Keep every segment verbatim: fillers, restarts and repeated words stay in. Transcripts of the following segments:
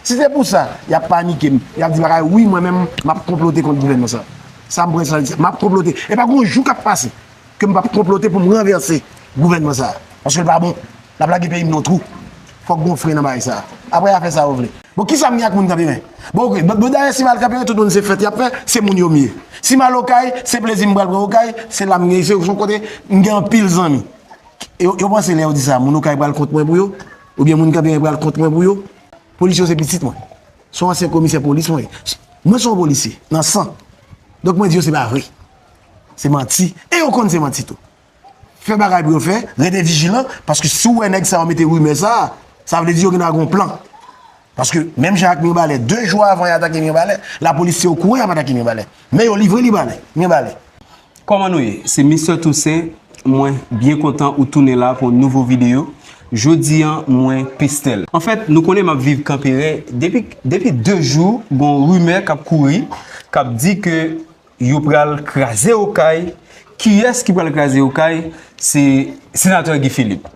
Si se pou sa, y ap panike m. Y ap di bagay, wi, mwen menm, m ap konplote kont gouvènman sa. Sa m pran sa, m ap konplote. E pa gen yon jou k ap pase ke m p ap konplote pou m ranvèse gouvènman sa. Paske l pa bon. L ap lage peyi m nan twou. Fòk gen yon fren nan bagay sa. Apre, afè sa yo vle. Bon, kisa m gen ak moun Kanperen? Bon, oke. Bon, bon, dayè, si m al Kanperen, tout moun se fèt y ap fè, se moun yo m ye. Si m al Okay, se plezi m pral pran Okay, se la m gen, se yon kote m gen anpil zanmi. Yo, yo panse lè yo di sa, moun Okay pral kont mwen pou yo, oubyen moun Kanperen pral kont mwen pou yo. Polisye yo se pitit mwen. Se yon ansyen komisè polis mwen ye. Mwen se yon polisye, nan san. Donk mwen di yo se pa vre. Se manti. E yo konn se manti tou. Fè bagay pou yo fè, rete vijilan, paske si w wè nèg sa yo mete rimè sa, sa vle di yo gen dwa gen yon plan. Paske menm jan ak Mibalè, de jou avan y atake Mibalè, lapolis te okouran y ap atake Mibalè. Men yo livre Mibalè. Mibalè. Kòman nou ye? Se Mister Toussaint. Mwen byen kontan ou tounen la pou yon nouvo videyo. Jodi a, mwen Pestèl. Anfèt, nou konnen m ap viv Kanperen. Depi, depi de jou, gon rimè k ap kouri, k ap di ke yo pral kraze Okay. Kiyès ki pral kraze Okay? Se senatè Guy Philippe.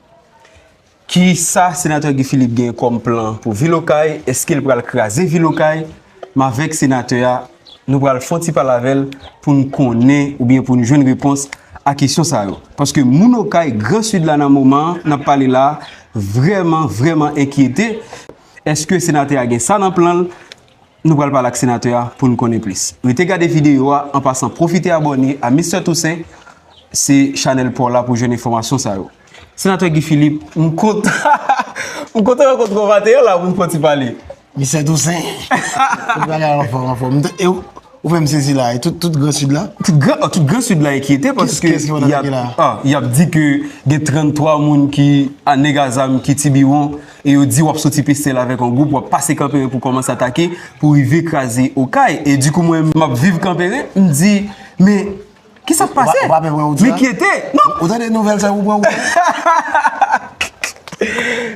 Kisa senatè Guy Philippe gen kòm plan pou vil Okay? Èske l pral kraze vil Okay? M avèk senatè a, nou pral fè yon ti pale avè l pou n konnen oubyen pou n jwenn repons a kesyon sa yo. Paske moun Okay, Gran Sid la nan moman an, n ap pale la, vrèman, vrèman enkyete. Èske senatè a gen sa nan plan l? Nou pral pale ak senatè a pou n konnen plis. Rete gade videyo a, an pasan pwofite abòne a Mister Toussaint, se chanèl pa w la pou jwenn enfòmasyon sa yo. Senatè Guy Philippe, m kontan, m kontan rankontre w maten an la pou n fè yon ti pale. Mister Toussaint, tout bagay anfòm, anfòm. E ou, ou fè m sezi la, e tout, tout Gran Sid la? Tout Gran, oh, tout Gran Sid la enkyete paske y ap, ah, y ap di ke gen tranntwa moun ki, a nèg a zam ki Tibiwon, e yo di w ap soti Pestèl avèk yon gwoup, w ap pase Kanperen pou kòmanse atake, pou rive kraze Okay. E dikou mwen, m ap viv Kanperen, m di, men, kisa k pase? Ou pa, ou pa pè pran wout sa? M enkyete. Non. Ou tande nouvèl sa ou pran wout?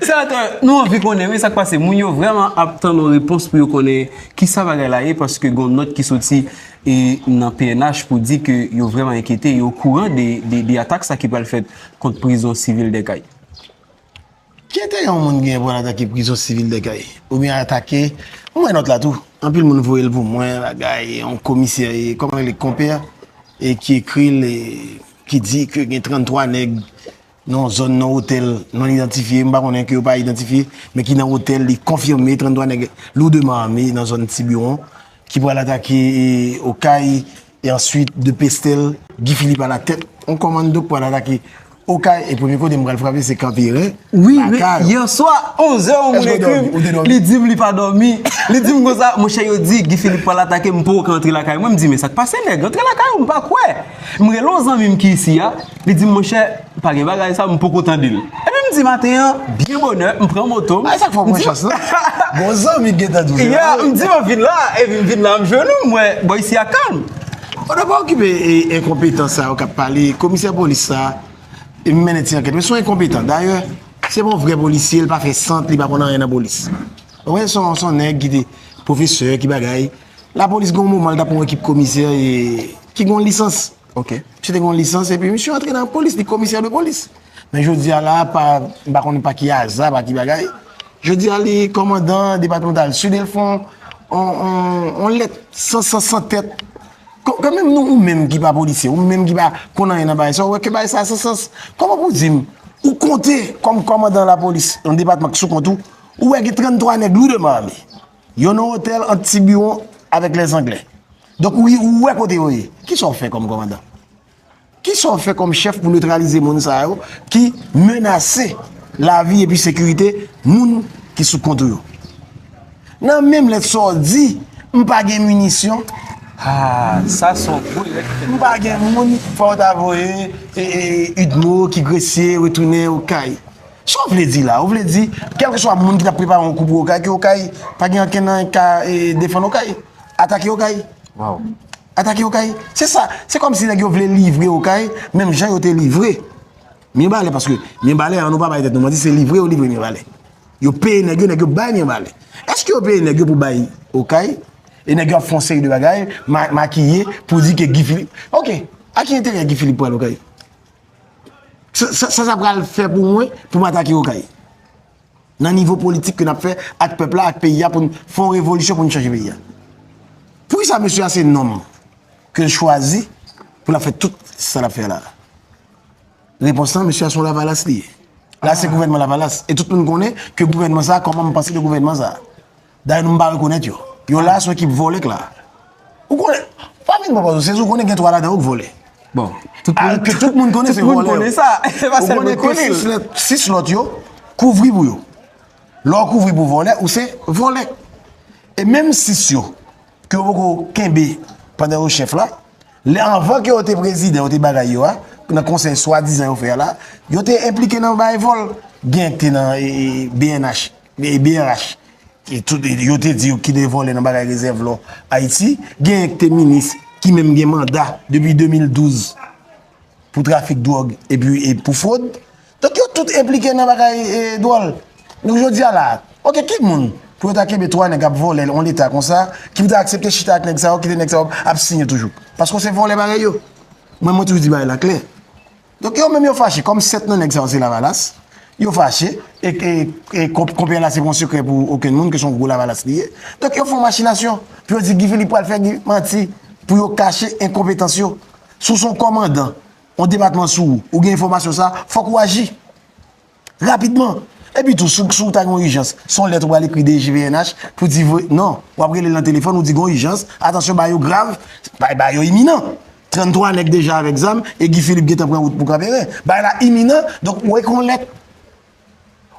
Senatè, nou anvi konnen, wi, sa k pase. Moun yo vrèman ap tann yon repons pou yo konnen kisa bagay la ye, paske gon nòt ki soti e nan P N H pou di ke yo vrèman enkyete, yo okouran de, de, de atak sa ki pral fèt kont prizon sivil Dèkay. Ki enterè yon moun gen pou al atake prizon sivil Dèkay? Oubyen atake, m wè nòt la tou. Anpil moun voye l pou mwen, bagay, yon komisè, e, kòman l rele, konpè, e ki ekri l, e ki di ke gen tranntwa nèg nan yon zòn, nan otèl non idantifye, m pa konnen ke yo pa idantifye, men ki nan otèl, li konfime, tranntwa nèg lourdement armés nan zòn Tibiwon, ki pral atake, e, Okay, e answit de Pestèl, Guy Philippe alatèt, yon kòmando k pral atake Okay, e premye kote m pral frape, se Kanperen, wi, men lakay. Yè swa, onz è, yon moun ekri m, li di m li pa dòmi. Li di m konsa, monchè, yo di Guy Philippe pral atake, m poko ka antre lakay mwen. M di, men sa k pase, nèg? Antre lakay ou, m pa kwè. M rele yon zanmi m ki isi a, li di m, monchè, pa gen bagay sa, m poko tande l. Epi m di maten an, byen bonè, m pran moto m. A, e sa k fè w pran chans lan. Bon zanmi k gentan di w se la. M di m ap vin la, epi m vin la, m jwenn ou, m wè bò isi a kalm. Ou pa okipe, e, enkonpetan sa yo k ap pale, komisè polis sa, e m mennen ti ankèt. Men se yon enkonpetan. Dayè, se pa yon vrè polisye, li pa fè sant, li pa konn anyen nan polis. Ou konprann, se yon, se yon nèg ki te pwofesè, ki bagay. Lapolis gen yon moman, li t ap yon ekip komisè, e, ki gen yon lisans. Ok. Misye te gen yon lisans, epi misye antre nan polis, li komisè de polis. Men jodi a la, pa, m pa konnen pa ki aza, pa ki bagay. Jodi a, li kòmandan depatmantal Sid, e l fè yon, yon, yon, yon lèt san, san, san tèt. Kò-, kanmenm nou, ou menm ki pa polisye, ou menm ki pa konn anyen nan bagay sa, ou wè ke bagay sa san sans. Kòman pou di m, ou konte kòm kòmandan lapolis, yon depatman ki sou kont ou, ou wè gen tranntwa nèg lourdement armés. Yo nan otèl ant Tibiwon avèk Lèzanglè. Donk, ou, ou wè kote yo ye. Kisa w fè kòm kòmandan? Kisa w fè kòm chèf pou netralize moun sa yo ki menase lavi epi sekirite moun ki sou kont ou yo? Nan menm lèt sa w di, m pa gen minisyon. Ah, sa se yon gwo lèt. M pa gen moun, fò w ta voye, e, e, Udmo ki Gresye retounen Okay. Sa w vle di la? Ou vle di, kèlkeswa moun ki t ap prepare yon kou pou Okay, ke Okay pa gen ankenn nan ka, e, defann Okay? Atake Okay? Wow. Atake Okay? Se sa, se kòmsi nèg yo vle livre Okay, menm jan yo te livre Mibalè, paske Mibalè, an nou pa bay tèt nou manti, se livre yo livre Mibalè. Yo peye nèg yo, nèg yo bay Mibalè. Èske yo peye nèg yo pou bay Okay? E nèg yo ap fè yon seri de bagay, ma-, makiye, pou di ke Guy Philippe. Ok, a ki enterè Guy Philippe pral Okay? Sa, sa, sa, sa pral fè pou mwen, pou m atake Okay? nan nivo politik ke n ap fè ak pèp la, ak peyi a, pou n fè yon revolisyon, pou n chanje peyi a. Poukisa mesye a se nonm ke l chwazi pou l ap fè tout sa l ap fè la? Repons lan, mesye a se yon lavalas li ye. La, se gouvènman lavalas. E tout moun konnen ke gouvènman sa, kòman m panse de gouvènman sa. Dayè, nou m pa rekonèt yo. Yo la, se yon ekip vòlè k la. Ou konnen, pa vin pran pòz ou sezi, ou konnen gen twa ladan yo k vòlè. Bon, tout moun, ke tout moun konnen se vòlè yo. Ou konnen ke sis lòt, sis lòt yo kouvri pou yo. Lè w kouvri pou vòlè, ou se vòlè. E menm sis yo, ke yo poko kenbe pandan yo chèf la, lè anvan ke yo te prezidan, yo te bagay yo a, nan konsèy swadizan yo fè a la, yo te enplike nan bay vòl. Gen k te nan e, e, B N H, e, B R H. E tout, e, yo te di yo kite vòlè nan bagay rezèv lò Ayiti. Gen k te minis ki menm gen manda depi de mil douz pou trafik dwòg epi e pou fwod. Donk, yo tout enplike nan bagay e, dwòl. Donk, jodi a la, oke, ki moun pou yo ta kenbe twa nèg ap vòlè yon leta konsa, ki pou ta aksepte chita ak nèg sa yo, kite nèg sa yo ap siyen toujou? Paske se vòlè parèy yo. Mwen, mwen toujou di bagay la klè. Donk, yo menm yo fache, kòm sèt nan nèg sa yo se lavalas, yo fache, e, e, e konp-, konpè la se pa yon sekrè pou okenn moun, ke se yon gwo lavalas li ye. Donk, yo fè yon machinasyon, pou yo di Guy Philippe pral fè Guy manti, pou yo kache enkonpetans yo. Si w se yon kòmandan, yon depatman sou ou, ou gen enfòmasyon sa, fòk ou aji. Rapidman. Epi tou, si, si w ta gen yon ijans, se yon lèt ou pral ekri D G V N H pou di vre, non, w ap rele l nan telefòn, ou di gen yon ijans, atansyon, bagay yo grav, bagay, bagay yo iminan. Tranntwa nèg deja avèk zam, e Guy Philippe gentan pran wout pou Kanperen. Bagay la iminan, donk ou ekri yon lèt.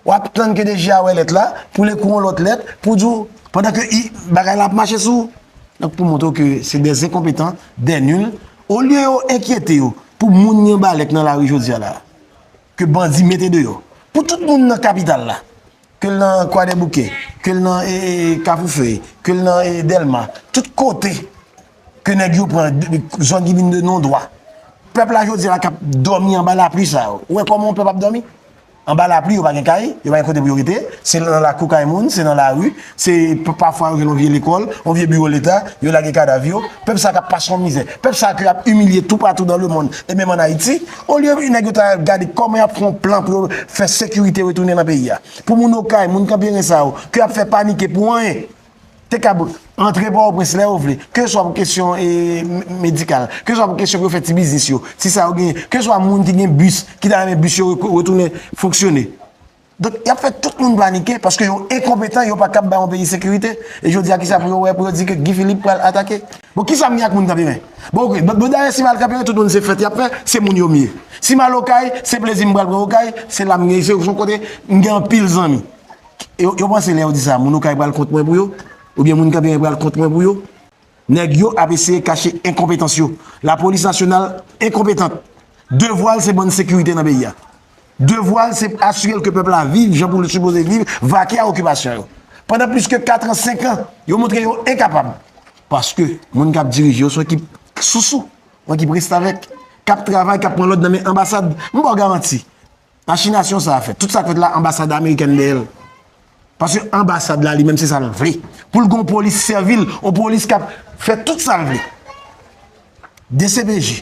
W ap tann ke D G a wè lèt la, pou l ekri yon lòt lèt, pou di w, pandan ke i, bagay la ap mache sou ou. Donk, pou montre w ke se des incompétents, des nuls, olye yo enkyete yo pou moun ki anba lèt nan lari jodi a la, ke bandi mete deyò, pou tout moun nan kapital la, ke l nan Kwadèboukè, ke l nan, e, e, Kafou Fèy, ke l nan, e, Dèlma, tout kote ke nèg yo pran, de, de, zòn ki vin de non dwa. Pèp la jodi a la k ap dòmi anba lapli sa yo. Ou wè kòman yon pèp ap dòmi? Anba lapli, yo pa gen kay, yo pa gen kote pou yo rete, se nan lakou kay moun, se nan lari, se p-, pafwa yo jwenn yon vye lekòl, yon vye biwo leta, yo lage kadav yo. Pèp sa k ap pase yon mizè. Pèp sa ke y ap imilye toupatou dans le monde, e menm ann Ayiti, olye nèg yo ta gade kòman y ap fè yon plan pou yo fè sekirite retounen nan peyi a. Pou moun Okay, moun Kanperen sa yo, ke y ap fè panike pou anyen. Te kab antre Pòtoprens lè yo vle, keseswa pou kesyon, e, m-, medikal, keseswa pou kesyon pou yo fè ti biznis yo, ti sa yo genyen, keseswa moun ki gen bis, ki ta renmen bis yo re-, retounen fonksyone. Donk, y ap fè tout moun panike paske yo enkonpetan, yo pa kab bay yon peyi sekirite. E jodi a, kisa pou yo wè pou yo di ke Guy Philippe pral atake? Bon, kisa m gen ak moun Kanperen? Bon, oke, bon, bon, dayè, si m al Kanperen, tout moun se fèt y ap fè, se moun yo m ye. Si m al Okay, se plezi m pral pran Okay, se la m gen, se yon kote m gen anpil zanmi. Yo, yo panse lè yo di sa, moun Okay pral kont mwen pou yo, oubyen moun Kanperen pral kont mwen pou yo. Nèg yo ap eseye kache enkonpetans yo. Lapolis nasyonal enkonpetant. Devwa l se bann sekirite nan peyi a. Devwa l se asire l ke pèp la viv jan pou l sipoze viv, vake a okipasyon yo. Pandan plis ke kat an, senk an, yo montre yo enkapab. Paske moun k ap dirije yo se yon ekip sousou, yon ekip restavèk, k ap travay, k ap pran lòd nan men anbasad. M ba w garanti. Machinasyon sa a fèt. Tout sa k fèt la, anbasad amerikèn dèyè l. Paske anbasad la, li menm, se sa l vle. Pou l gen yon polis sèvil, yon polis k ap fè tout sa l vle. D C P J,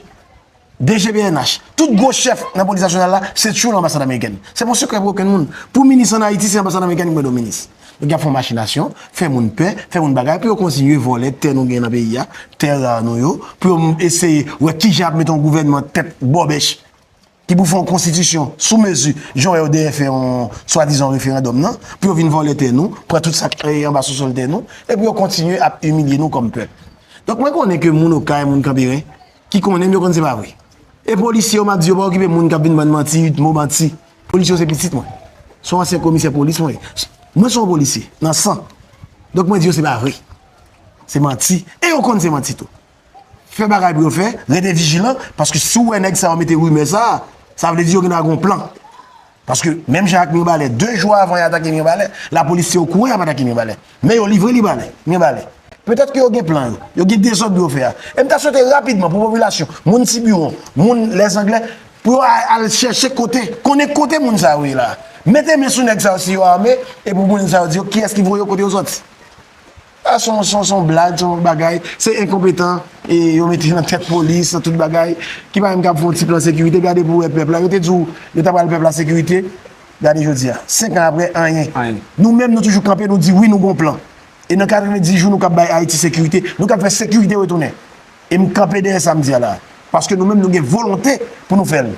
D G P N H, tout gwo chèf nan polis nasyonal la, se tchoul anbasad amerikèn. Se pa yon sekrè pou okenn moun. Pou minis ann Ayiti, se anbasad amerikèn ki mande w minis. Donk, y ap fè yon machinasyon, fè moun pè, fè moun bagay, pou yo kontinye vòlè tè nou gen nan peyi a, tè ra nou yo, pou yo eseye wè kijan y ap mete yon gouvènman tèt bòbèch ki pou fè yon konstitisyon sou mezi, jan w wè yo dèyè fè yon swadizan referandòm nan, pou yo vin vòlè tè nou, pran tout sa k, e, anba sousòl tè nou, e pou yo kontinye ap imilye nou kòm pèp. Donk, mwen konnen ke moun Okay, moun Kanperen, ki konnen m, yo konn se pa vre. E polisye yo, m ap di yo pa okipe moun k ap vin ban n manti, mo manti. Polisye yo se pitit mwen. Se yon ansyen komisè polis mwen ye. Mwen se yon polisye, nan san. Donk, mwen di yo se pa vre. Se manti. E yo konn se manti tou. Fè bagay pou yo fè, rete vijilan, paske si w wè nèg sa yo mete rimè sa, sa vle di yo genlè gen yon plan. Paske menm jan ak Mibalè, de jou avan y atake Mibalè, lapolis te okouran y ap atake Mibalè. Men yo livre Mibalè, Mibalè. Petèt ke yo gen plan yo, yo gen dezòd pou yo fè a. E m ta swete rapidman pou popilasyon, moun Tibiwon, moun Lèzanglè, pou yo a-, al chèche kote, konnen kote moun sa yo ye la. Mete men sou nèg sa yo si yo ame, e pou moun sa yo di yo kiyès ki voye yo, kote yo sòti. A, se yon, se yon, se yon blag, se yon bagay, se enkonpetan, e yo mete nan tèt polis, nan tout bagay, ki pa menm kab fè yon ti plan sekirite, gade pou wè pèp la, yo te di w, yo ta pral pèp la sekirite, Gade jodi a, senk an apre, anyen. Nou menm, nou toujou kanpe, nou di wi, nou gon plan. E nan katrevendis jou, nou kab bay Ayiti sekirite, nou kab fè sekirite retounen. E m kanpe dèyè sa m di a la. Paske nou menm, nou gen volonte pou nou fè l.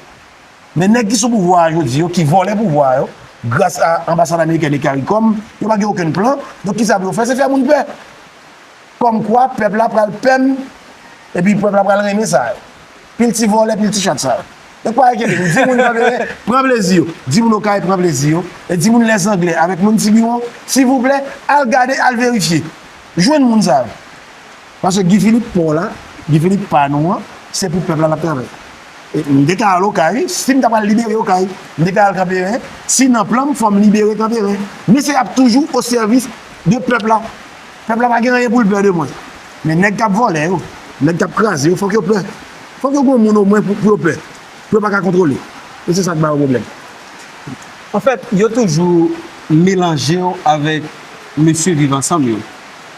Men nèg ki sou pouvwa a jodi yo, ki vòlè pouvwa a yo, gras a anbasad amerikèn e CARICOM, yo pa gen okenn plan. Donk, kisa pou yo fè? Se fè moun pè. Kòmkwa pèp la pral pè m, epi pèp la pral renmen sa yo. Pil ti vòlè, pil ti chat sa yo. Donk, pa enkyete nou. Di moun kanperen, pran plezi yo. Di moun Okay, pran plezi yo. E di moun Lèzanglè avèk moun Tibiwon, silvouplè, al gade, al verifye. Jwenn moun sa yo. Paske Guy Philippe pa w la, Guy Philippe pa nou an, se pou pèp la l ap travay. E m te ka al Okay, si m ta pral libere Okay, m te ka al kanperen. Si nan plan m, fò m libere kanperen. Men se ap toujou o sèvis de pèp la. Pèp la pa gen anyen pou l pè de mwen. Men nèg k ap vòlè yo, nèg k ap kraze yo, fòk yo pè. Fòk yo gon moun omwen pou, pou yo pè. Pou yo pa ka kontwole. E se sa k ba yo pwoblèm. Anfèt, yo toujou melanje w avèk mesye Viv Ansanm yo.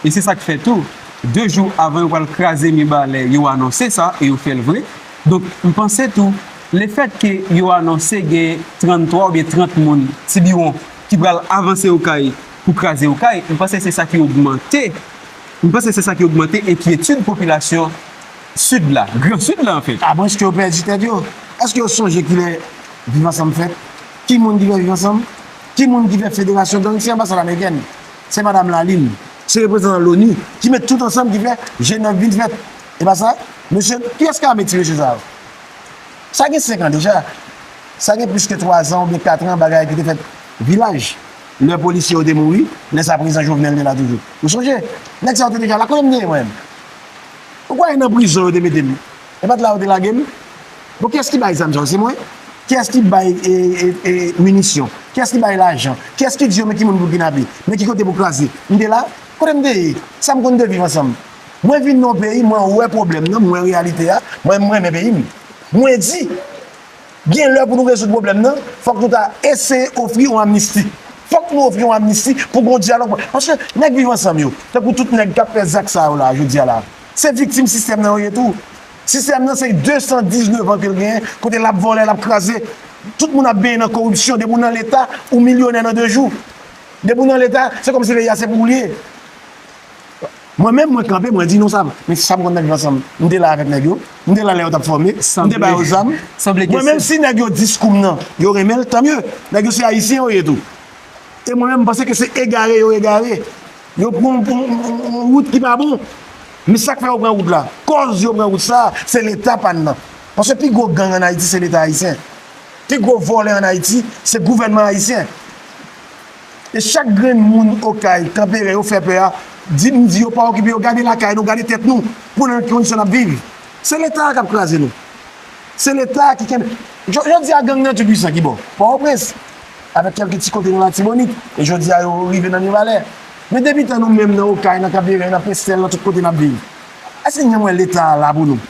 E se sa k fè tou, de jou avan yo pral kraze mi balè, yo anonse sa e yo fè l vre. Donk, m panse tou, lefèt ke yo anonse gen tranntwa oubyen trant moun, Tibiwon, ki pral avanse Okay pou kraze Okay, m panse se sa ki ogmante, m panse se sa ki ogmante enkyetid popilasyon Sid la, Gran Sid la, anfèt. Apre, èske yo pèdi tèt yo? Èske yo sonje kilè Viv Ansanm fèt? Ki moun ki fè Viv Ansanm? Ki moun ki fè federasyon gang? Se anbasad amerikèn. Se madanm Lalin. Se reprezantan Loni ki met tout ansanm ki fè G nèf vin fèt. E pa sa? Mesye, kiyès ki ame ti mesye sa yo? Sa gen senk an deja. Sa gen plis ke twa zan oubyen kat an bagay ki te fèt Vilaj. Lè polisye yo te mouri, lè sa prezidan Jovenel te la toujou. Ou sonje? Nèg sa yo te deja la. Kote m te ye mwen menm? Ou kwè e nan prizon yo te mete m? E pa t la yo te lage m? Bon, kiyès ki bay zam sa yo? Se mwen? Kiyès ki bay e, e, e, minisyon? Kiyès ki bay lajan? Kiyès ki di yo men ki moun pou kidnape? Men ki kote pou kraze? M te la? Kote m te ye? Sa m konn de Viv Ansanm? Mwen vin nan yon peyi, mwen wè pwoblèm nan, mwen wè reyalite a, mwen, mwen renmen peyi m. Mwen di, gen lè pou nou rezoud pwoblèm nan, fòk nou ta eseye ofri yon amnisti. Fòk nou ofri yon amnisti pou gen yon dyalòg. Paske nèg Viv Ansanm yo, tankou tout nèg k ap fè zak sa yo la, jodi a la, se viktim sistèm nan yo ye tou. Sistèm nan se de san diznèf an ke l genyen, kote l ap vòlè, l ap kraze. Tout moun ap benyen nan koripsyon, depi w nan Leta, ou milyonè nan de jou. Depi w nan Leta, se kòmsi peyi a se pou ou l ye. Mwen menm, mwen kanpe, mwen di non sa. Men sa m konn nan Viv Ansanm, m te la avèk nèg yo. M te la lè yo t ap fòme. M te ba yo zam. Mwen menm, si nèg yo diskou m nan, yo renmen l, tanmye. Nèg yo se Ayisyen yo ye tou. E mwen menm, m panse ke se egare yo egare. Yo pran yon wout ki pa bon. Men sa k fè yo pran wout la, kòz yo pran wout sa, se Leta pa n nan. Paske pi gwo gang ann Ayiti, se Leta ayisyen. Pi gwo vòlè ann Ayiti, se gouvènman ayisyen. E chak grenn moun Okay, kanperen yo fè pè a, di m di yo pa okipe yo, gade lakay nou, gade tèt nou, pou nan ki kondisyon n ap viv. Se Leta a k ap kraze nou. Se Leta a ki kenbe. Jodi a gang nan tou pwisan ki bò? Pòtoprens. Avèk kèlke ti kote nan Latibonit. E jodi a yo rive nan Mibalè. Men depi tan nou menm nan Okay, nan kanperen, nan Pestèl, nan tout kote n ap viv, èske n janm wè Leta a la pou nou?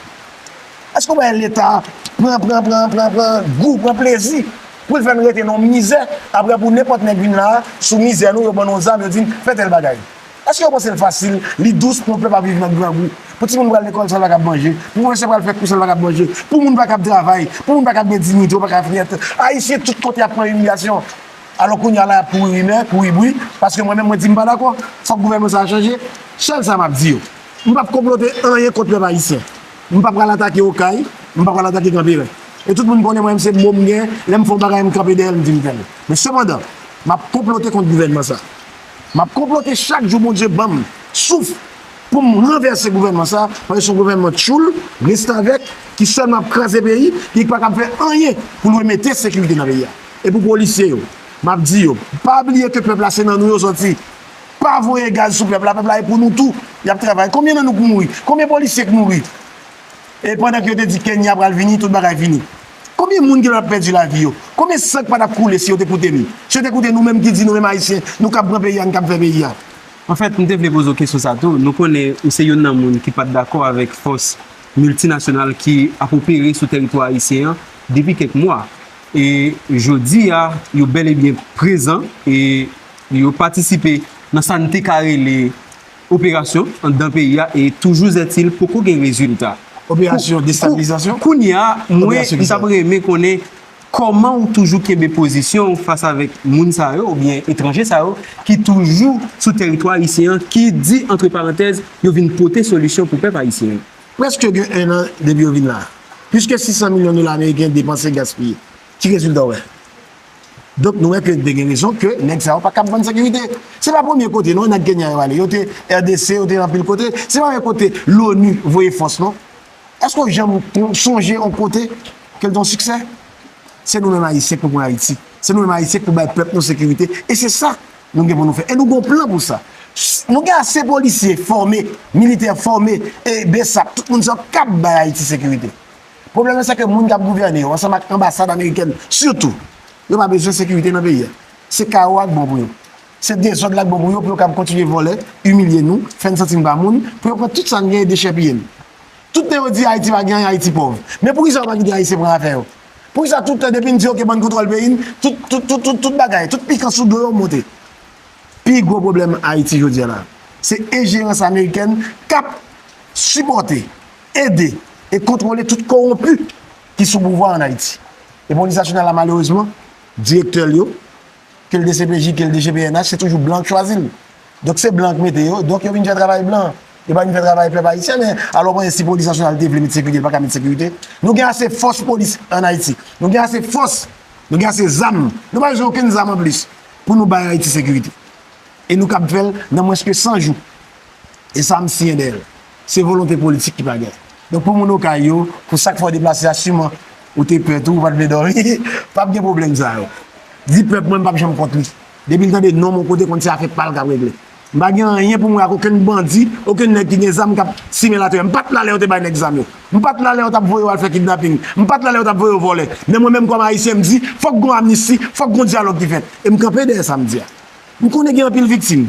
Èske w wè Leta pran, pran, pran, pran, pran gou, pran plezi pou l fè n rete nan yon mizè, apre pou nenpòt nèg vin la a, sou mizè nou, yo ban nou yon zam, yo di n fè tèl bagay? Èske yo panse l fasil, li dous pou yon pèp ap viv nan grangou? Pou timoun pral lekòl, sa l pa kab manje? Pou pwofesè pral fè kou, sa l pa kab manje? Pou moun pa kab travay? Pou moun pa kab gen diyite, yo pa ka fè. Ayisyen tout kote ap pran imilyasyon. Alò kounye a la, y ap kouri rimè, kouri bri, paske mwen menm, mwen di m pa dakò. Fòk gouvènman sa a chanje. Sèl sa m ap di yo. M p ap konplote anyen kont pèp ayisyen. M pa pral atake Okay, m pa pral atake kanperen. E tout moun konnen mwen menm se mo m gen, lè m fè yon bagay m kanpe dèyè l, m di m fè l. Men sepandan, m ap konplote kont gouvènman sa. M ap konplote chak jou Bondye ban m souf pou m ranvèse gouvènman sa, paske se yon gouvènman tchoul, restavèk, ki sèlman ap kraze peyi, ki pa kab fè anyen pou l remete sekirite nan peyi a. E pou polisye yo, m ap di yo, pa bliye ke pèp la se nan nou yo sòti. Pa voye gaz sou pèp la, pèp la e pou nou tou. Y ap travay. Konbyen nan nou k mouri? Konbyen polisye k mouri? E pandan ke yo te di Kenya pral vini, tout bagay vini. Konbyen moun ki t ap pèdi lavi yo? Konbyen san k pa t ap koule si yo te koute nou? Si yo te koute nou menm ki di nou menm Ayisyen, nou kab pran peyi a, n kab fè peyi a. Anfèt, m te vle poze w kesyon sa tou. Nou konnen ou se youn nan moun ki pa t dakò avèk fòs miltinasyonal ki ap opere sou tèritwa ayisyen an depi kèk mwa. E jodi a, yo bèl e byen prezan e yo patisipe nan sa n te ka rele operasyon anndan peyi a e toujou zètil poko gen rezilta. Operasyon destabilizasyon? Kounye a, mwen, m t ap renmen konnen Kòman ou toujou kenbe pozisyon ou fas avèk moun sa yo oubyen etranje sa yo ki toujou sou tèritwa ayisyen an, ki di, antre parantèz, yo vin pote solisyon pou pèp ayisyen an? Prèske gen en an depi yo vin la. Plis ke sis san milyon dola ameriken depanse, gaspiye. Ki rezilta w wè? Donk, nou wè ke te gen rezon ke nèg sa yo pa kab vann sekirite. Se pa premye kote, non, nèg Kenya yo ale. Yo te R D C, yo te anpil kote. Se pa premye kote Loni voye fòs, non. Èske w janm sonje yon kote ke l te yon siksè? Se nou menm Ayisyen k pou pran Ayiti. Se nou menm Ayisyen k pou bay pèp nou sekirite. E se sa nou gen pou nou fè. E nou gen yon plan pou sa. Nou gen ase polisye fòme, militè fòme, e BSAP, tout moun sa yo k ap bay Ayiti sekirite. Pwoblèm nan, se ke moun k ap gouvène yo, ansanm ak anbasad amerikèn sitou, yo pa bezwen sekirite nan peyi a. Se kawo a k bon pou yo. Se dezòd la k bon pou yo, pou yo kab kontinye vòlè, imilye nou, fè n santi n pa moun, pou yo pran tout sa n genyen, dechèpiye n. Tout tan yo di Ayiti pa gen anyen, Ayiti pòv. Men poukisa yo pa kite Ayisyen pran afè yo? Poukisa tout tan depi n di, oke, bann kontwòl peyi n, tout, tout, tout, tout, tout bagay, tout pikan sou do yo monte? Pi gwo pwoblèm Ayiti jodi a la, se enjerans amerikèn k ap sipòte, ede e kontwole tout kowonpi ki sou pouvwa ann Ayiti. E polis nasyonal la, malerezman, direktè l yo, ke l D C P J, ke l D G P N H, se toujou blan k chwazi l. Donk, se blan k mete yo, donk yo vin fè travay blan. Yo pa vin fè travay pèp ayisyen, men alò, mwen, si polis nasyonal te vle met sekirite, li pa ka met sekirite. Nou gen ase fòs polis ann Ayiti. Nou gen ase fòs, nou gen ase zam. Nou pa bezwen okenn zam anplis pou nou bay Ayiti sekirite. E nou kab fè l nan mwens ke san jou. E sa, m siyen dèyè l. Se volonte politik ki pa gen. Donk, pou moun Okay yo, pou sa k fè w deplase a, siman ou te pè tou, ou pa t vle dòmi, p ap gen pwoblèm sa yo. Di pèp mwen, m p ap janm kont li. Depi l tande non m yon kote, konn se afè pa l k ap regle. M pa gen anyen pou m wè ak okenn bandi, okenn nèg ki gen zam k ap simen latèrè. M pa t la lè yo te bay nèg zam yo. M pa t la lè yo t ap voye yo al fè kidnaping. M pa t la lè yo t ap voye yo vòlè. Men mwen menm kòm Ayisyen, m di, fòk gon amnisti, fòk gon dyalòg ki fèt. E m kanpe dèyè sa m di a. M konnen gen anpil viktim.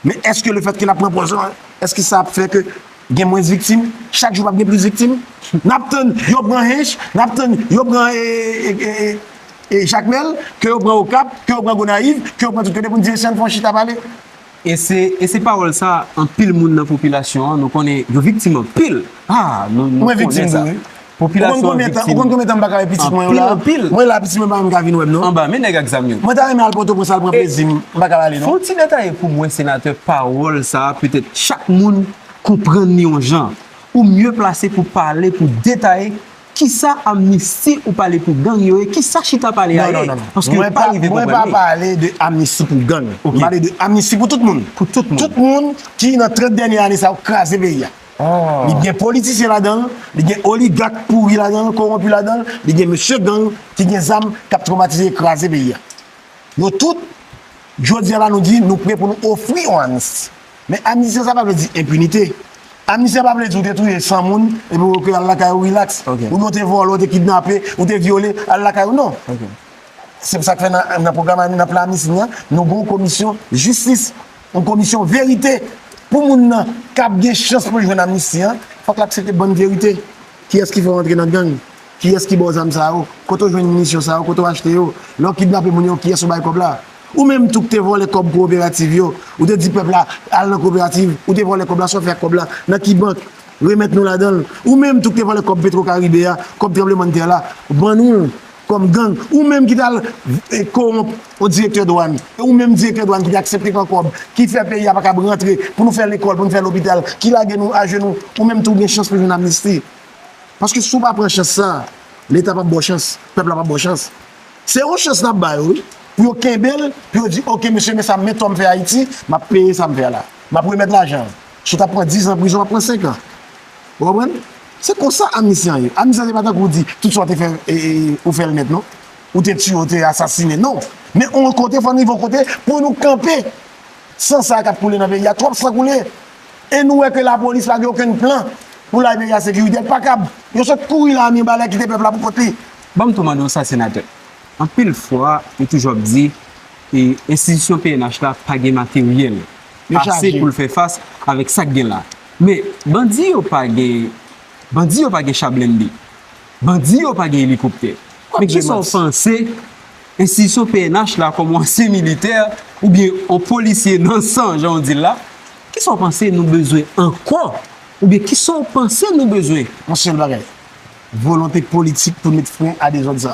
Men èske lefètke n ap pran pòz lan, èske sa ap fè ke gen mwens viktim? Chak jou p ap gen plis viktim? N ap tann yo pran Hench, n ap tann yo pran, e, e, e, e, e Jakmèl, ke yo pran Okap, ke yo pran Gonayiv, ke yo pran tout kote pou n di mesye ann fè yon chita pale? E se, e se pawòl sa, anpil moun nan popilasyon an, nou konnen yo viktim anpil. Ah, nou, nou konnen sa. Mwen viktim tou, wi. Popilasyon an viktim. Ou konn konbyen tan, ou konn konbyen tan m pa ka wè pitit mwen yo la? Anpil, anpil. Mwen la, pitit mwen pa menm ka vin wè m, non. Anba men nèg ak zam yo. Mwen ta renmen al Pòtoprens al pran plezi m, m pa ka ale, non. Fè yon ti detaye pou mwen, senatè, pawòl sa a, petèt chak moun konprann li yon jan. Ou mye plase pou pale, pou detaye kisa amnisti ou pale pou gang yo ye, kisa chita pale a ye. Non, non, non, non. Paske yo pa rive konprann li. Mwen pa pale de amnisti pou gang. Ok. M pale de amnisti pou tout moun. Pou tout moun. Tout moun ki nan trant dènye ane sa yo kraze peyi a. Li gen politisyen ladan l, li gen oligak pouri ladan l, kowonpi ladan l, li gen mesye gang ki gen zam k ap twomatize e kraze peyi a. Nou tout, jodi a la, nou di nou prè pou nou ofri yon amnisti. Men amnisti sa pa vle di enpinite. Amnisti sa pa vle di ou te touye san moun epi ou ke al lakay ou rilaks. Oubyen ou te vòlè, ou te kidnape, ou te vyole, al lakay ou, non. Se pou sa k fè nan, nan pwogram, nan plan amnisti nou an, nou gen yon komisyon jistis, yon komisyon verite pou moun nan k ap gen chans pou l jwenn amnisti an, fòk l aksepte bann verite. Kiyès ki fè w antre nan gang? Kiyès ki ba w zam sa yo? Kote w jwenn minisyon sa yo? Kote w achte yo? Lè w kidnape moun yo, kiyès ou bay kòb la? Ou menm tou k te vòlè kòb kooperativ yo, ou te di pèp la, al nan kooperativ, ou te vòlè kòb la, sa w fè ak kòb la? Nan ki bank? Remèt nou ladan l. Ou menm tou k te vòlè kòb Petro Caribe a, kòb tranblemanntè la, ban nou l kòm gang. Ou menm ki t al, e, kowonp yon direktè dwàn. E ou menm direktè dwàn ki te aksepte pran kòb, ki fè peyi a pa kab rantre, pou nou fè lekòl, pou nou fè lopital, ki lage nou ajenou, ou menm tou gen chans pou jwenn amnisti. Paske si w pa pran chans sa, Leta p ap ba w chans, pèp la p ap ba w chans. Se yon chans n ap ba yo, wi, pou yo kenbe l, pou yo di, oke, mesye, men sa, men tò m fè Ayiti, m ap peye sa m fè a la. M ap remèt lajan an. Si w t ap pran diz an prizon, w ap pran senk an. Ou konprann? Se konsa amnisti an ye. Amnisti an se pa tankou w di, tout sa w te fè, e, e, ou fè l nèt, non. Ou te tiye, ou te asasinen, non. Men yon kote, fò n rive yon kote pou nou kanpe. San sa k ap koule nan peyi a, twòp san koule. E nou wè ke lapolis pa gen okenn plan pou lage peyi a sekirite. L pa kab. Yo sot kouri lame anba lè kite pèp la pou kont li. Ban m tou mande w sa, senatè. Anpil fwa, yo toujou ap di, e, enstitisyon P N H la pa gen materyèl ase pou l fè fas avèk sa k gen la. Men, bandi yo pa gen, bandi yo pa gen cha blende. Bandi yo pa gen elikoptè. Men kisa w panse enstitisyon P N H la kòm yon ansyen militè oubyen yon polisye nan san, jan w di l la, kisa w panse nou bezwen ankò? Oubyen kisa w panse nou bezwen? Yon sèl bagay. Volonte politik pou met fren a dezòd sa.